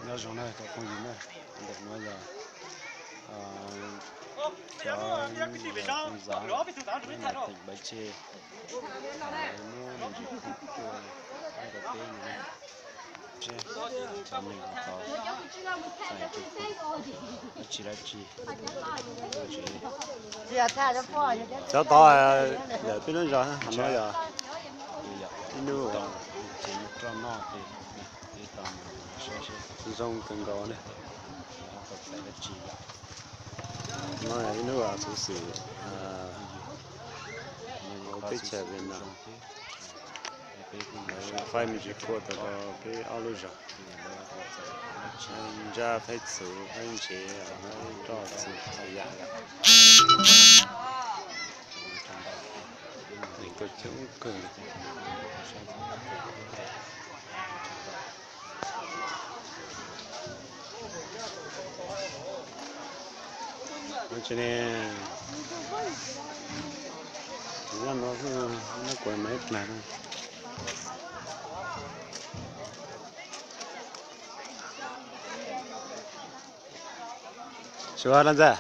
Nyob zoo na cov phooj ywg na, ntawm no yog cov Hmoob Zab, teem Npawv Tseg, muab me ntsis phooj tuaj nyob rau peb no na. Cov neeg tau txais dab tsi dab tsi. Cov tod lawm peb lub zos no yog ib lub ces roj noj ces peb tau mus saib seb zoo kawg nkaus ne. Tau txais dab tsi yom. No yog ib lub xov xwm hauv teb chaws Vietnam. Faib me ntsis khuaj tau rau peb ob lub zos. Ntsab faib txhuv faib ntsev faib roj txhua yam. Neeg tuaj coob kawg li. Ces ne, nyob no kuv mas ib plag. Sua laj ntxawg.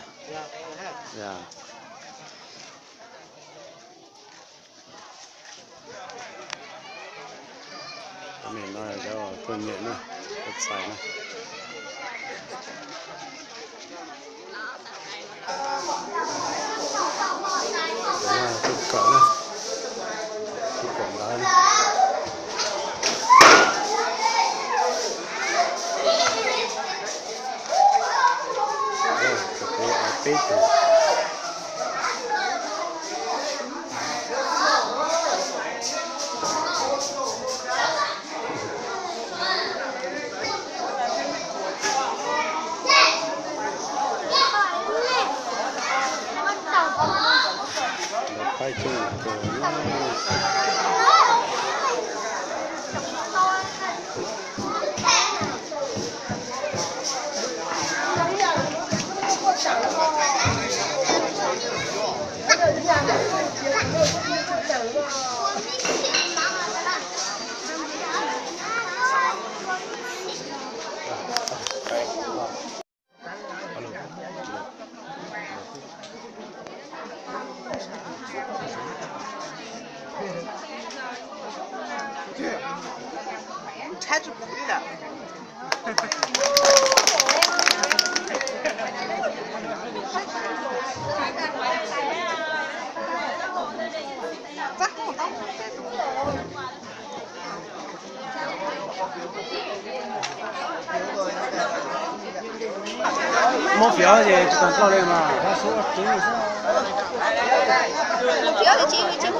Nim no yog cov tuaj nyiam na, tuaj txais na. Tuaj kawm na, tuaj kawm ntawv na. Peb tug. Muab fiav ces tsis tau nploj li mas. Fiav ces tsis, tsis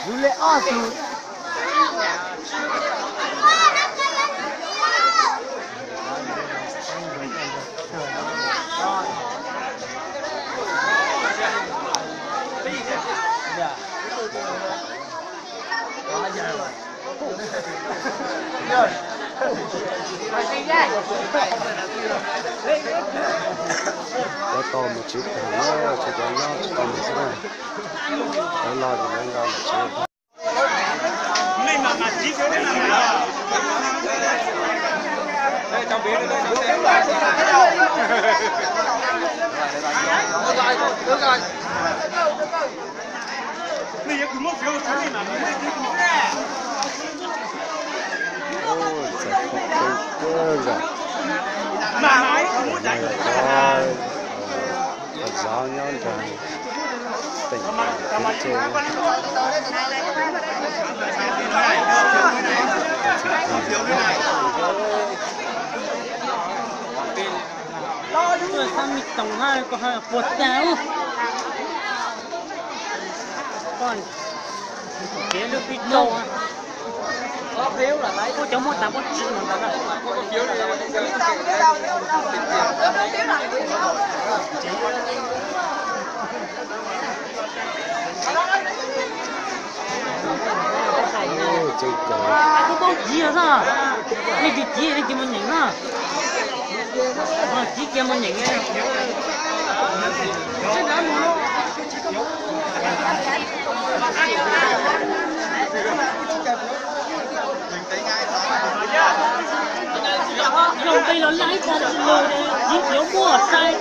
hu li. Cov tau mus tsev tag na, tsis cov nyob tsis tau mus xwb na. Cov loj ces lawv nqa mus tsev. Oj, txais khaub koob kawg nkaus. Cov Hmoob Zab nyob nram teem Peb Tseg. Tuaj sab me toom na, koj puas tag ub. Kev lub pib rau. Kuv cov muaj tas muaj tswv no ntag na. Kuv tau civ xwb, nej tsis civ nej tsis mus nyeem na. Civ kiag mus nyeem. Yog nqi los laj ib tag tsis lug, tsis khiav muaj sai.